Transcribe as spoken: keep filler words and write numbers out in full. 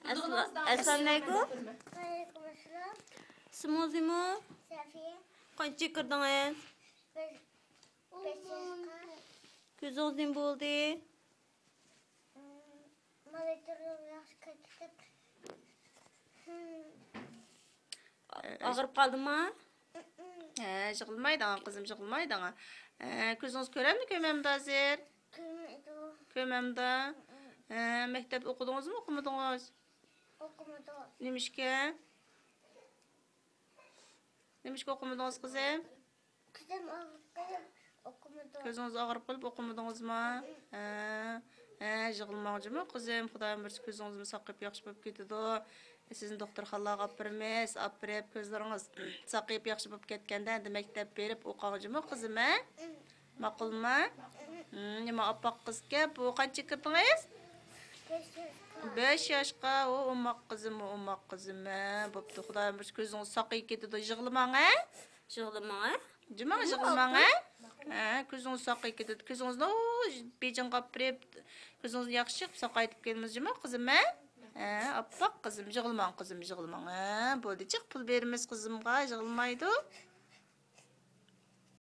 ئەسسالامۇئەلەيكۇم. ۋەئەلەيكۇمئەسسالام. ئىسمىڭىزمۇ؟ سەفىيە. قانچە كىردىڭىز؟ بىر بەش ياشقا. كۆزىڭىز نېمە بولدى؟ مانا تۇرۇپ ياخشى كېتىپ. ئاغرىپ قالدىما؟ ھە، يىغلىمايدىڭ قىزىم، يىغلىمايدىڭ. ھە، كۆزىڭىز كۆرەمدۇ، كۆرمەمدۇ ھازىر؟ كۆرمەيدۇ. كۆرمەمدۇ. ھە، مەكتەپتە ئوقۇدىڭىزمۇ، ئوقۇمىدىڭىز؟ ئوقۇمىدۇ. نېمىشقا؟ نېمىشقا ئوقۇمىدىڭىز قىزىم؟ كۆزۈم ئاغرىپ قېلىپ ئوقۇمىدۇ. كۆزىڭىز ئاغرىپ قېلىپ ئوقۇمىدىڭىزمۇ؟ ھە. ھە، يىغلىماڭ جۇمۇ قىزىم، خۇدايىم بۇيرۇسا كۆزىڭىزمۇ ساقىيىپ ياخشى بولۇپ كېتىدۇ. سىزنى دوختۇرخانىلارغا ئاپىرىمىز، ئاپىرىپ كۆزلىرىڭىز ساقىيىپ ياخشى بولۇپ كەتكەندە ئەمدى مەكتەپ بېرىپ ئوقۇڭ جۇمۇ قىزىم، ھە؟ ماقۇلمۇ؟ ھىم، نېمە ئاپئاق قىزكەن بۇ، قانچە كىردىڭىز؟ بەش ياشقا. ئۇ ئوماق قىزىم، ئۇ ئوماق قىزىم، ھە؟ بوپتۇ، خۇدايىم بۇيرۇسا كۆزىڭىز ساقىيىپ كېتىدۇ، يىغلىماڭ، ھە؟ يىغلىماڭ، ھە؟ جۇمۇ يىغلىماڭ، ھە؟ ھە، كۆزىڭىز ساقىيىپ كېتىدۇ، كۆزىڭىزنى ئۇ بېيجىڭغا ئاپىرىپ كۆزىڭىزنى ياخشى قىلىپ ساقايتىپ كېلىمىز جۇمۇ قىزىم، ھە؟ ھە، ئاپئاق قىزىم، يىغلىماڭ قىزىم، يىغلىماڭ، ھە؟ بولدى جىق، پۇل بېرىمىز قىزىمغا، يىغلىمايدۇ.